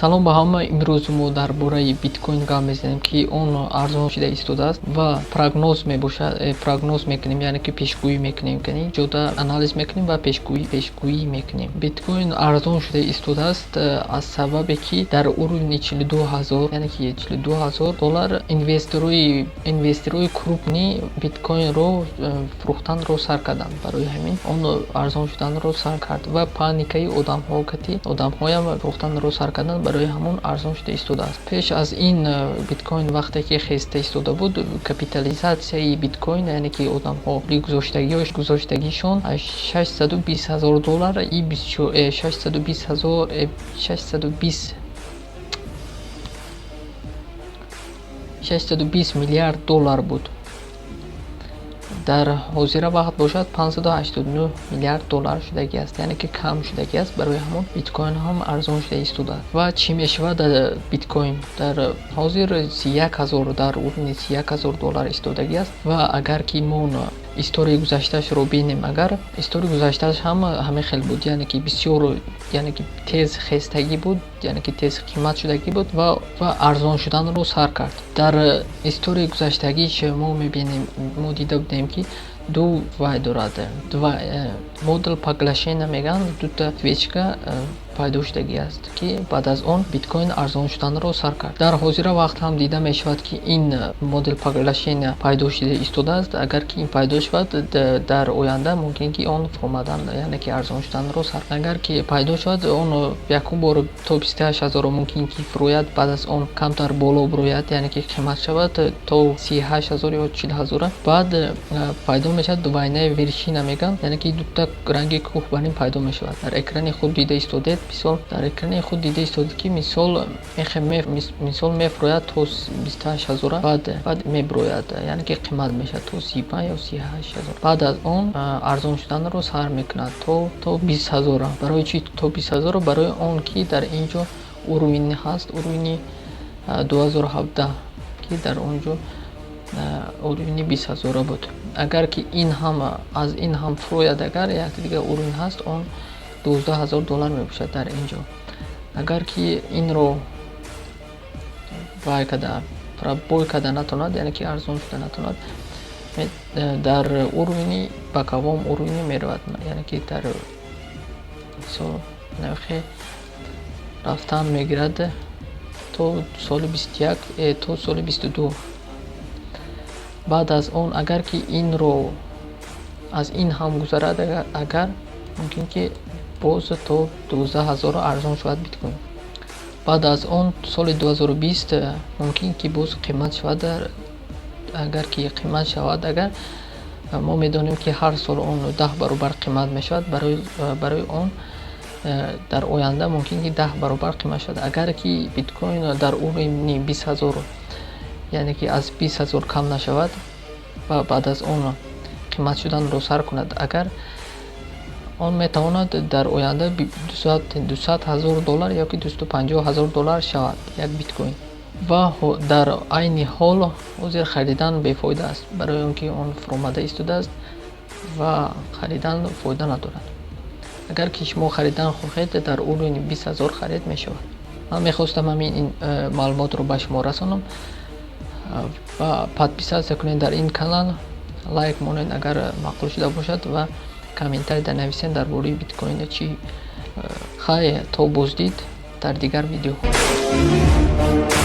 Салом ба ҳама. Имрӯз мо дар бораи биткоин гап мезанем, ки он арзон шуда истодааст, ва прогноз мебошад. Прогноз мекунем, яъне ки пешгӯӣ мекунем, ҷода анализ мекунем ва пешгӯӣ мекунем. Биткоин арзон шуда истодааст аз сабабе, ки дар уровни 42 000, яъне ки 42 000 доллар, инвесторои крупный биткоинро фурӯхтанро сар карданд. Барои ҳамин он арзон шуданро сар кард ва паникаи одамҳо кати одамҳоям фурӯхтанро сар карданд. Барои ҳамон арзон шуда истодааст. Пеш аз ин биткоин вақте ки хеста истода буд, капитализатсияи биткоин, яъне ки одамҳо гузоштагишон, 620 000 доллар и 620 000, 620, 620 миллиард доллар буд. Дар ҳозира вақт бошад, 589 миллиард доллар шудагӣ аст, яъне ки кам шудагӣ аст. Барои ҳамон биткоин ҳам арзон шуда истодааст. Ва чӣ мешавад биткоин? Дар ҳозир 31 000, дар уровни 31 000 доллар истодагӣ аст. Ва агар ки мо историяи гузаштаашро бинем, агар историяи гузаштааш ҳам ҳамин хел буд, яъне ки бисёр, яъне ки тез хестагӣ буд, яъне ки тез қимат шудагӣ буд ва арзон шуданро сар кард. Дар историяи гузаштагиш мо мебинем, мо дида будем, ки ду вай дорад, два модель поглощения мегӯянд, дута свечка пайдо шудагӣ аст, ки баъд аз он биткоин арзон шуданро сар кард. Дар ҳозира вақт ҳам дида мешавад, ки ин модель поглощения пайдо шуда истодааст. Агар ки ин пайдо шавад, дар оянда мумкин ки он фуромадан, яъне ки арзон шуданро сар. Агар ки пайдо шавад, он якум бор то 28 000-ро мумкин ки фурояд, баъд аз он камтар боло бирояд, яъне ки қимат шавад то 38 000 ё 40 000-а. Баъд пайдо мешавад двойная вершина мегӯянд, яъне ки дута ранги кӯҳ бар ин пайдо мешавад. Дар экрани худ дида истодед. Мисол, дар экрани худ дида истодед, ки мисол мефурояд то 28 000-а, баъд мебирояд, яъне ки қимат мешавад то 35 ё 38 000. Баъд аз он арзон шуданро сар мекунад то 20 000-а. Барои чӣ то 20 000-а? Барои он ки дар ин ҷо уровень ҳаст, уровни 2017, ки дар он ҷо уровни 20 000-а буд. Агар ки ин ҳам аз ин ҳам фурояд, агар як дигар уровень ҳаст, он 12 000 доллар мебошад. Дар ин ҷо агар ки инро вай када, пробой карда натавонад, яъне ки арзон шуда натавонад, дар уровни боковом уровне меравад, яъне ки дар мисол навхе рафтан мегирад то соли 21, то соли 22. Баъд аз он агар ки инро аз ин ҳам гузарад, агар мумкин ки боз то 12 000 арзон шавад биткоин. Баъд аз он соли 2020 мумкин ки боз қимат шавад. Агар ки қимат шавад, агар мо медонем, ки ҳар сол он 10 баробар қимат мешавад, барои он дар оянда мумкин ки 10 баробар қимат шавад. Агар ки биткоин дар уровни 20 000, яъне ки аз 20 000 кам нашавад ва баъд аз он қимат шуданро сар кунад, агар он метавонад дар оянда 200 000 доллар ёки 250 000 доллар шавад як биткоин. Ва дар айни ҳол ҳозир харидан бефоида аст, барои он ки он фуромада истодааст ва харидан фоида надорад. Агар ки шумо харидан хоҳед, дар уровни 20 000 харид мешавад. Ман мехостам ҳамин ин маълумотро ба шумо расонам ва подписаться кунед дар ин канал, лайк монед, агар маъқул шуда бошад, ва комментарий нависед дар бораи биткоин чӣ. Хай, то боздид дар дигар видеоҳо.